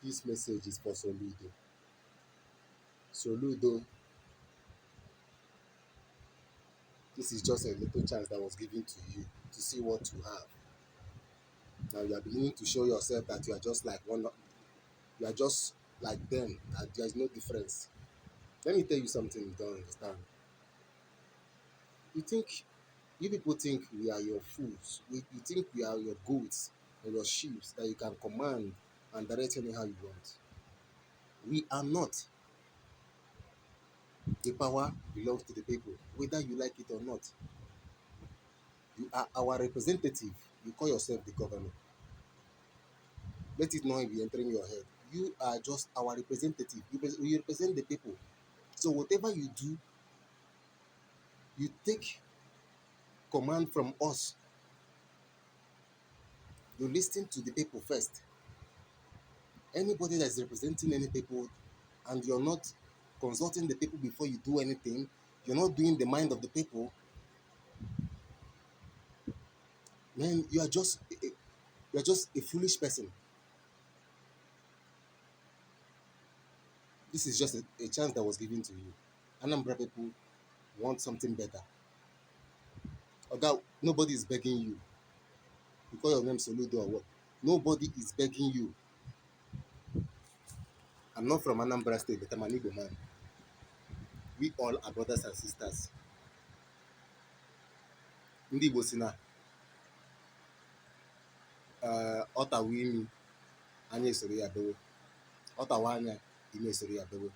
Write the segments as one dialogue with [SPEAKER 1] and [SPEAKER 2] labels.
[SPEAKER 1] This message is for Soludo. Soludo, this is just a little chance that was given to you to see what you have. Now you are beginning to show yourself that you are just like one, you are just like them, that there is no difference. Let me tell you something you don't understand. You think, you people think we are your fools. You think we are your goats or your sheep that you can command and direct anyhow you want. We are not. The power belongs to the people, whether you like it or not. You are our representative. You call yourself the governor. Let it not be entering your head. You are just our representative. You represent the people. So whatever you do, you take command from us. You listen to the people first. Anybody that is representing any people and you're not consulting the people before you do anything, you're not doing the mind of the people, man, you are just a foolish person. This is just a chance that was given to you. Anambra people want something better. Oga, nobody is begging you. You call your name Soludo or what? Nobody is begging you. I'm not from Anambra State, but I'm an Igbo man. We all are brothers and sisters. Ndị Igbo si na ọ tawa imi, anya esoro ya bewe. Ọ tawa anya, imi esoro ya bewe.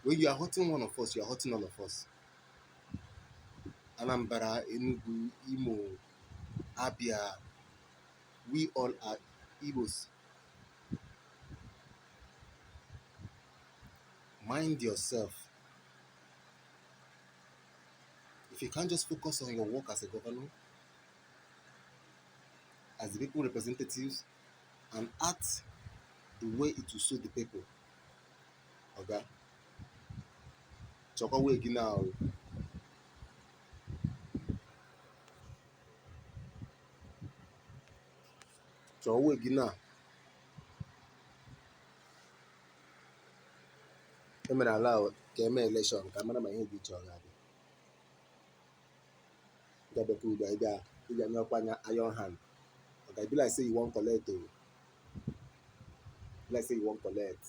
[SPEAKER 1] When you are hurting one of us, you are hurting all of us. Anambra, Enugu, Imo, Abia, we all are Igbos. Mind yourself. If you can't just focus on your work as a governor, as the people representatives, and act the way it will suit the people, Oga, chọkwa way gị now. Chọọ way gị now. E mere ala ka eme election ka mara ma ihe dị iche ọ ga-adị. Gabekwa ugbu a ị bịa nyekwa anya iron hand. Oga, e be like say you wan collect o. Be like say you wan collect.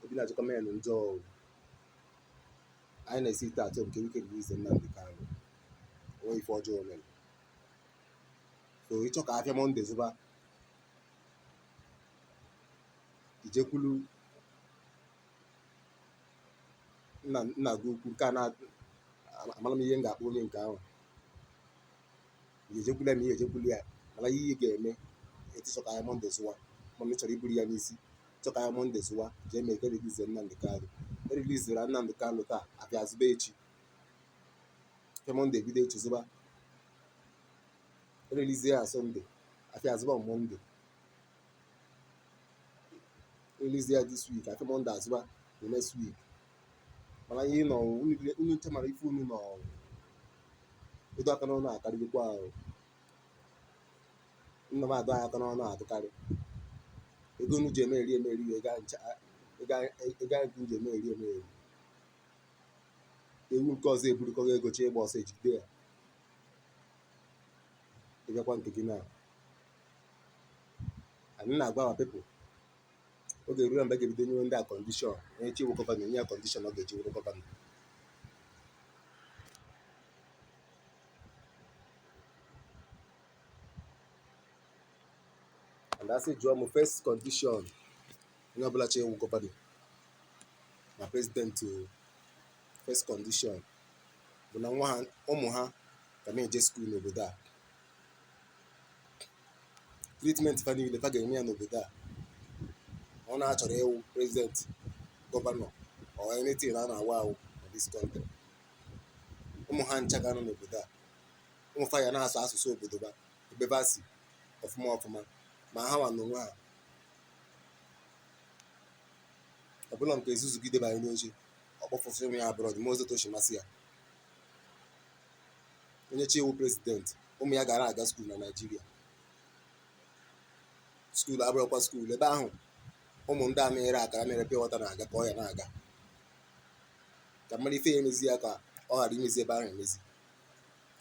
[SPEAKER 1] Obi na-achọkwa men njọ o. Anyị na-esi ite atọ nke Wike release Nnamdi Kanu. Onwe ife ọjọọ o mere. So ịchọ ka afịa Monday zụba, ijekwulu nna gị ukwu nke a na amara m ihe m ga-akpọ onye nke ahụ. Ị ga-ejekwulu ya ma ị ga-ejekwulu ya, mara ihe ị ga-eme etu ịchọ ka ahịa Monday zụwa. Ma ị chọrọ iburu ya n'isi, chọ ka ahịa Monday zụwa, jee mee ka release Nnamdi Kanu. E release Nnamdi Kanu taa, afịa azụba echi. Afịa Monday ebido echi zụba. E release ya Sunday, afịa azụba on Monday. E release ya this week, afịa Monday azụba the next week. Mana ihe nọ, unu nche mara ife unu nọ. Ịdọ aka n'ọnụ akarịgokwa ahụ. Nna m adọ anyị aka n'ọnụ adụkarị. Ego unu ji eme eri eme eri, ego anyị unu ji eme eri eme eri. Ewu nke ọzọ eburukọghị ego chọọ ịgba ọsọ ejide ya. Ị bịakwa nke gị na. Anyị na-agwa our people, oge eruola mgbe a ga-ebido nyewe ndị a condition. Onye chi wụ governor, nye ya condition ọ ga-eji wụrụ governor. And asị jụọ m first condition onye ọbụla chọrọ ịwụ governor na president o, first condition bụ na nwa ha, ụmụ ha ga na-eje school n'obodo a. Treatment fa niile fa ga-enwe ya n'obodo a. Ọ na-achọrọ ịwụ president, governor or anything a na-awụ awụ na this country. Ụmụ ha ncha ga-anọ n'obodo a. Ụmụ fa ya na-asụ asụsụ obodo ba ebe ba si ọfụma ọfụma, ma ha nwa n'onwe ha. Ọbụla nke ezuzugide banye n'oche, ọ kpọfụsị ụmụ ya abroad ma otu o si masị ya. Onye chi iwu president, ụmụ ya gara aga school na Naịjirịa. School abụrụkwa school ebe ahụ ụmụ ndị a na-ere akara, na-ere pure water na-aga ka ọ ya na-aga ka mmadụ ife ya emezi ya ka ọ ghara imezi ebe ahụ emezi.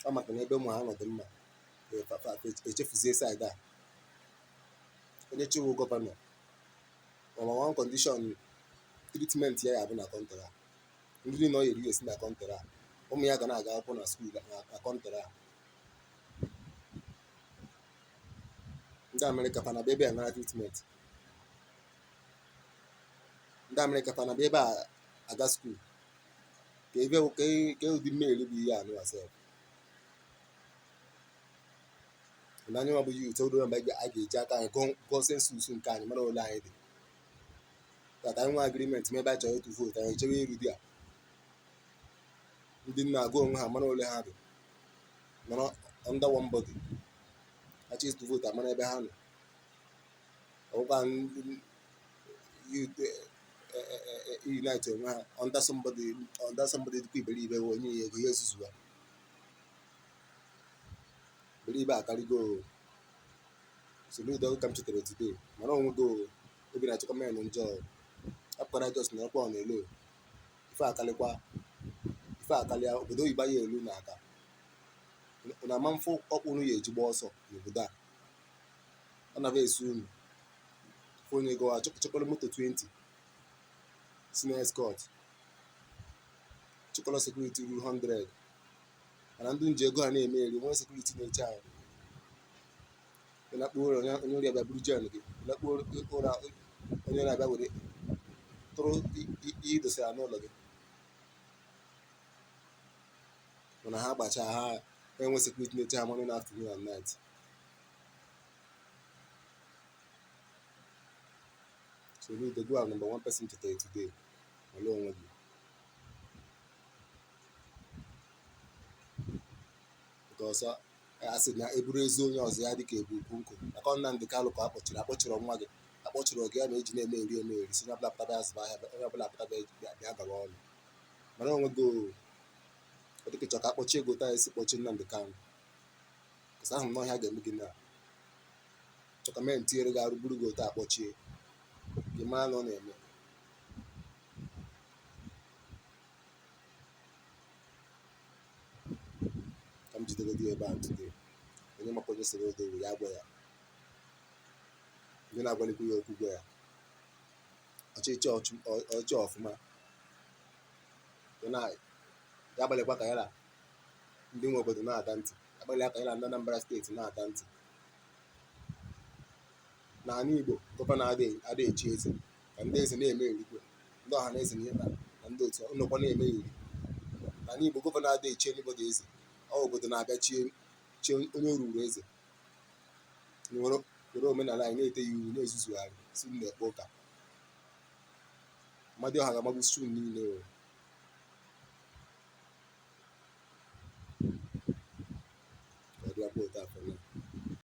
[SPEAKER 1] Ọ maka na ebe ụmụ ha nọ dị mma, echefuzie side a. Onye chịwụ governor, number one condition, treatment ya ya bụ na country a. Ndị niile ọ yeri esi na country a, ụmụ ya ga na-aga akwụkwọ na school na country a. Ndị Amerịka fa na-abịa ebe a nara treatment? Ndị Amerịka fa na-abịa ebe a aga school? Ka ebe ka ụdị mmeri bụ ihe anụ asef na anyị nwa bụ youth odo mgbe a ga-eji aka anyị gụọ census nke anyị, mara ole anyị dị, that anyị nwe agreement ma ebe anyị chọrọ ịtụ vote. Anyị echewe iru dị a, ndị nna agụ onwe ha mara ole ha dị, nọrọ under one body, achọ ịtụ vote, amara ebe ha nọ. Ọbụkwa ndị youth unite onwe ha under somebody dịkwa iberibe, wee onye ya ego ya ezuzu ha. Iberibe akarịgo. Soludo ka m chetara today, mara onwe go obi na-achịkwa men njọ apụkara jos nọrọkwa ọ na-elo ife akalịkwa ife akalịa obodo oyibo ya elu na aka na ama mfụ ọkpụrụ ya eji gba ọsọ n'obodo a. Ọ na esu unu fụ onye go chọkọrọ moto 20 si na escort, chịkọrọ security ruru 100, mana ndị nji ego ha na-eme eri nwee security na-eche anyị. Ịlakpuo ụra, onye ori abịa buru jen gị. Ịlakpuo ụra, onye na-abịa were tụrụ ihe i dosara n'ụlọ gị. Mana ha gbachaa ha enwe security na-eche ha morning, afternoon and night. Soludo, go number one person chetara today, mara onwe gị nke ọzọ. A sị na eburu ezi onye ọzọ ya dịka ebu ukwu nkụ maka Nnamdi Kanu ka akpọchiri akpọchiri nwa gị, akpọchiri oge ya na-eji na-eme eri eme eri si onye ọbụla pụtaba azụba ahịa, onye ọbụla pụtaba bịa gawa ọrụ. Mara onwe gị ọ dịka chọ ka akpọchi ego taa esi kpọchi Nnamdi Kanu kụsa ahụ m n'ọhịa ga-eme gị na chọka mee ntinyere gị arụ buru gị otu akpọchie gị, mara na ọ na-eme ka m jidegodi ebe a today. Onye maka onye soro odo ya gwa ya, ndị na-agwalikwu ya okwu gwa ya ọchịchị ọchị ọfụma ya agbalịkwa ka ya na ndị nwe obodo na-ata ntị, agbalịa ka ya na ndị Anambra State na-ata ntị. N'ala Igbo, governor adịghị echi eze ka ndị eze na-eme erikwe, ndị ọha na eze na ndị otu nnọkwa na-eme eri. N'ala Igbo, governor adịghị echi anybody eze. Ọ obodo na-abịa chie chie onye ruru eze. Were omenala anyị na-ete ya uru, na-ezuzugharị si m na-ekpe ụka mmadụ ọha ga-amagbu unu niile o.